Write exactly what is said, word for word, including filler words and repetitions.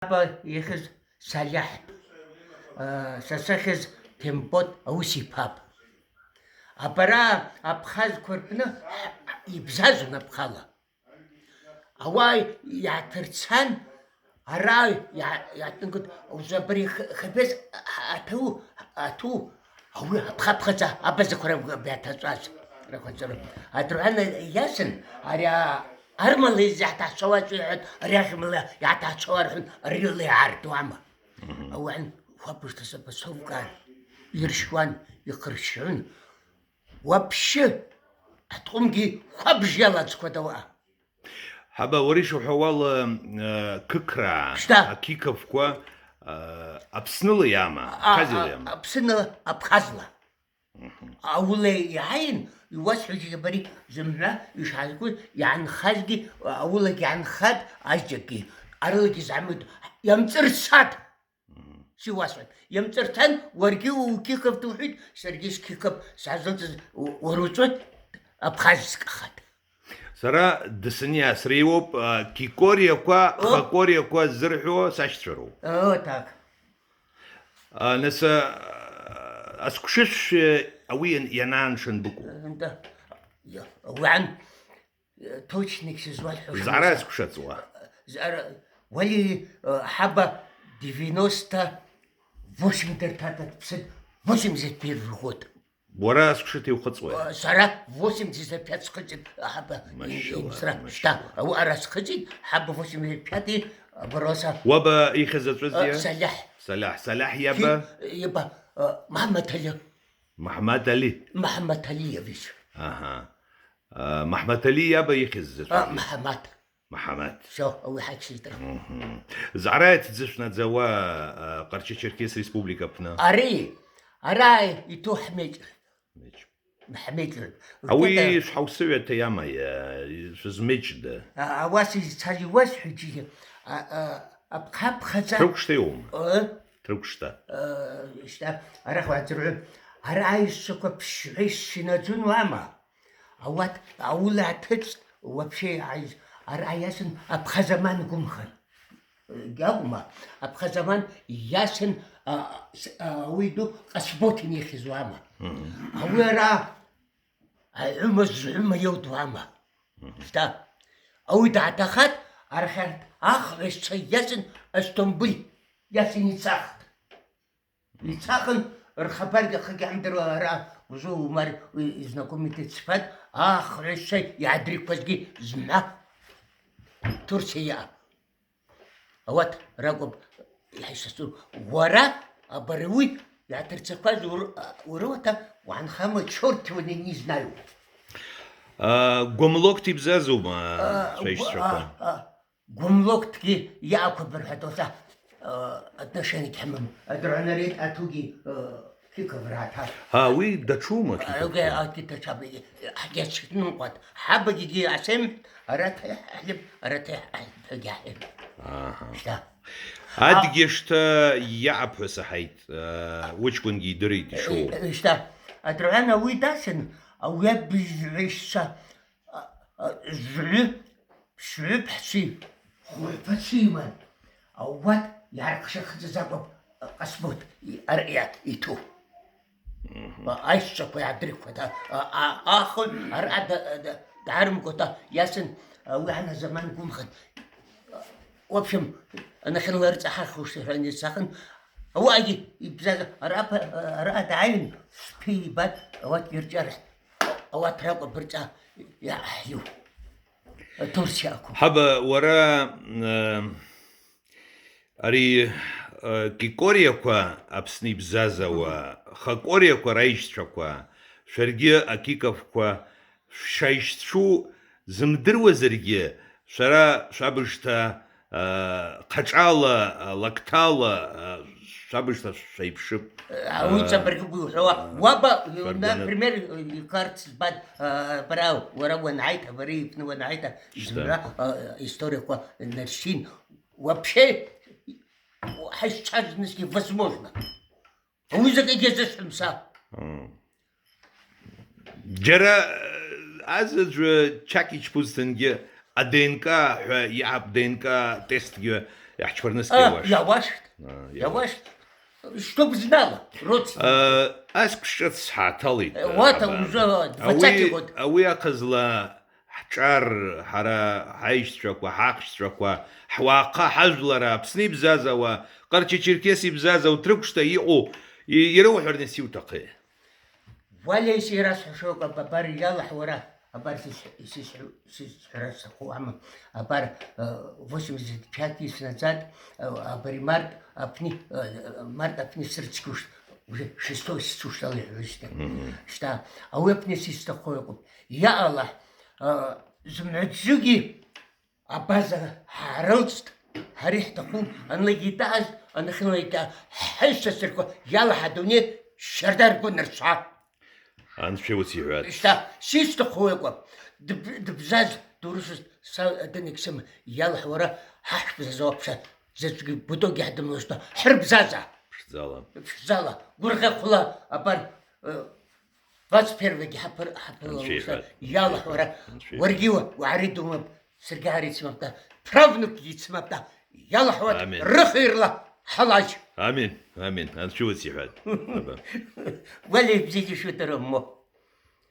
Аба ихьыз Салиаҳ, э, са сахьыз Ҭемпот аус иԥап. Абара абхазқәа рпны ҳ-, ҳ-, ибзазон абхала. Ауаа иааҭырцан, ара иа-, иаатәынгоит, ус абри х-, хабес аҭу, аҭу, ауи аԥхаԥхаҵа абазақәа ракәын абри аҭаҵәаз, рақәаҵәара. Адруан иасын, ари а-, армала изаҭаацәауа ҿиҳәоит, ари ахьмала иаҭаацәауа рҳәон, арила иаартуама? Мгм. Ауан хәаԥшҭа сабацәа укан, иршьуан, ихыршьун. Уаԥшьы аҭҟәымгьы хәабжь иалаӡқәа дауа. Ҳаба, уара ишуҳәауала, э, қықраа, Шьҭа. Ақиқовқәа, э, Аԥсныла иама, А, Абхазиала а, иама? Аԥсныла, Абхазла. Мгм. Аула иааин, иуасҳәогьы абари зымҳәа ишаазгоз, иаанхазгьы, аулагьы иаанхат, аџьакгьы, арылагьы замыт, иамҵырцат. Мгм. Сиуасҳәап, иамҵырцан, уаргьы уқиқов дуҳәит, саргьы сқиқов сазыҵыз у-, уара уҵәы Абхаз скахат. Сара Дасаниа среиуоуп, а, Кикориақәа, О. Хакориақәа ззырҳәо сашьцәа роуп. О, так. А, нас, а, асқәшышә, а, уи иан-, ианааншан быкәу? Э, да. Я, уан, э, точник сызуасҳәаша Зара маса. Асқәшаҵуа. Зара, уали, э, ҳаба девяносто восемь дырҭатат ԥсыд восемьдесят первый год. Уара асқәшыҭ иухыҵуеи? Сара восемьдесят пять схыҵит, ҳаба, Машьыла, имсра, машьыла. Шьҭа, ауаа расхыҵит, ҳаба восемьдесят пятый, Бароса. Уаба ихьыз аҵәыз Э, иа? Салиаҳ. Салиаҳ, Салиаҳ иаба? Фи-, иаба, э, Маҳмаҭ Али. Маҳмаҭ Али. Маҳмаҭ Алиевич. Аҳа. Э, Маҳмаҭ Али иаба ихьыз Э, аҵәыз? Маҳамаҭ. Маҳамаҭ. Всё, уи ҳаччеит. Мгм. Зара иаҭӡышәнаӡауа, а, Ҟарчы-Черкес Республика аԥны. Ари, ара иҭоу ҳмеҷ. Меҷ. Ҳмеҷ. Ауи Ркьада шҳаусыҩаҭа иама, иа-, шәызмеҷда? А, ауаса изцаз иуасҳәеит, џьгьы. А, а, аԥхаԥхаҵа. Ҭрықәшҭа иоума? Ы? Ҭрықәшҭа. Ы, шьҭа, арахь уаӡырҩы. Ара аишьцәақәа ԥшьҩы шьнаӡун уама? Ауат, аула аҭыҵт, уаԥшьа иааиз, ара иасын аԥхазаман гәымхан. Иакәма, аԥхазаман иасын, а, с-, а, уи ду Ҟасбоҭин ихьыз уама. Мгм. Ауи ара аҩымыз зҩыма иоуд уама. Мгм. Шьҭа, ауи дааҭахат, арахьарҭ ахҩашьцәа иасын Асҭамбыл, иасын ицахт. Ицахын, рхабаргьы ахыгьы ҳамдыруа ара, узу Умар уи изнакомитет сфат, ахҩашьцәа иаадырқәазгьы зымҳәа Турциа иаап. Ауат ракәым иҳаишьцәу. Уара, абари уи иаҭырцақәаз ур-, урыуаҭа уанхама, чёрт его не, не знаю. А, Гәымлоҭ ибзазума, а, шәаишьцәақәа? А, а. Гәымлоҭгьы иаақәабырҳәа доуса, э, отношениагьы ҳамам. Адруанарет аҭугьы, э, қьиқовра аҭа. А, уи даҽума, Э, қьиқовра? Уи акы даҽа, ҳгьачныҟәат. Ҳабагьгьы асем, арат ҳәа ҳлып, арат ҳәа ҳәагьы ҳлып. Аҳа. Шьҭа. Адгьы шҭа иаап ҳәа саҳаит, э, уҷкәынгьы идырит ишоу. Э, э, шьҭа. Адруан ауи дасын, ауи абыжьҩышьцәа, а, а, зҩы Ԥшьҩы ԥҳәысеи хәыҳәԥацәеи иман, ауат иаархшахӡаз акәым, Ҟасбоҭ и-, ар-, иа-, иҭәу. Мгм. А-, аишьцәақәа иаадырқәа, да, а-, а-, ахы, ара да-, да-, даарымгода, иасын, а, уи ана заман гәымхын. В общем, анахьынларҵаҳахуш ҳәа исахын, ауаагьы ибзаза, ара ԥа-, ара дааин, сԥеи ибат, ауат ирҿиар, ауат ракәа бырҵа иаҳиу. Ҭурсиақәа. Ҳаба, уара, э, ари, э, Кикориақәа Аԥсны ибзазауа, Хакориақәа раишьцәақәа, шәаргьы Акиковқәа шәшаишьцәу зымдыруазаргьы, шәара шәабыжҭа, э, хаҿала, э, лакҭала, э, шәабыжҭа шәеиԥшып. Ауи ҵабыргыгәи уҳәауа, уаба, шәаргәанала. Например, икарц збад, а, бара, уара уанааит, абари ипны уанааит, шьҭа. Зымҩа, а, историақәа наршьҭин. Вообще, ҳазцәажәозгьы возможно. Ауи закәгьы азысҳәом са. Мм. Џьара, э, азаҵә чак ичԥузҭангьы, а-ДНК ҳәа иаап, ДНК тестгьы Иаҳчпарнысгьы А, иауашт. Иауашт. А, иауашт. Иауашт. Чтоб знала, родственник. А, аск ҿыц ҳаҭалеит, Э, вот, аба. Уже двадцатый Ауи, год. Ауи ахызла ҳҿар, ҳара ҳаишьцәақәа, ҳахьшьцәақәа, ҳуаха, ҳажәлара, Аԥсны ибзазауа, Ҟарча-Черкес ибзазау, Ҭрыгәшҭа иҟоу, и-, ирауҳәарныс иуҭахи? Валиа исирасҳәашоуп, абар, иалаҳ уара, абар сисҳ-, сисҳәо-, сисҳәара сҭахуама, абар, э, восемьдесят пять исназад, э, абари март апни, э, март апни срыцкушт, уже шестой сцушт алеҳәоижьҭеи. Мгм. Шьҭа, ауи апни сисҭаххо иҟоуп. Иаалаҳ, э, зымҩаӡыгьы Абаза ҳаарылҵт, ҳара иҳҭаху анлыгитааз, анахьынлеита ҳаишьцәа сырқәа иалаҳа адунеи шьарда ргәы нырцәа. Анцәа ус иҳәац. Шьҭа, сисҭаху акәым, дыб-, дыбзаз, дурысыз са адын егьсым, иалаҳ уара, ҳашәбзазо аԥша, заҵәгьы бутогьы ҳдымлошта, ҳрыбзаза. Ԥшӡала. Ԥшӡала, гәырӷьахәла, абар, э, Двадцать первый-гьы ҳаԥыр-, ҳаԥыруа Анцәа уса иҳәа. Иалаҳ уара, Анцәа иҳәа. Уаргьы уа, уаари думап, саргьы аари цымапта, правнукгьы цымапта, иалаҳ уа, Амин. Рыхирла ҳалаџь. Амин, амин, Анцәа ус иҳәа. Аба. Уали бзиагьы шутароуп, мо.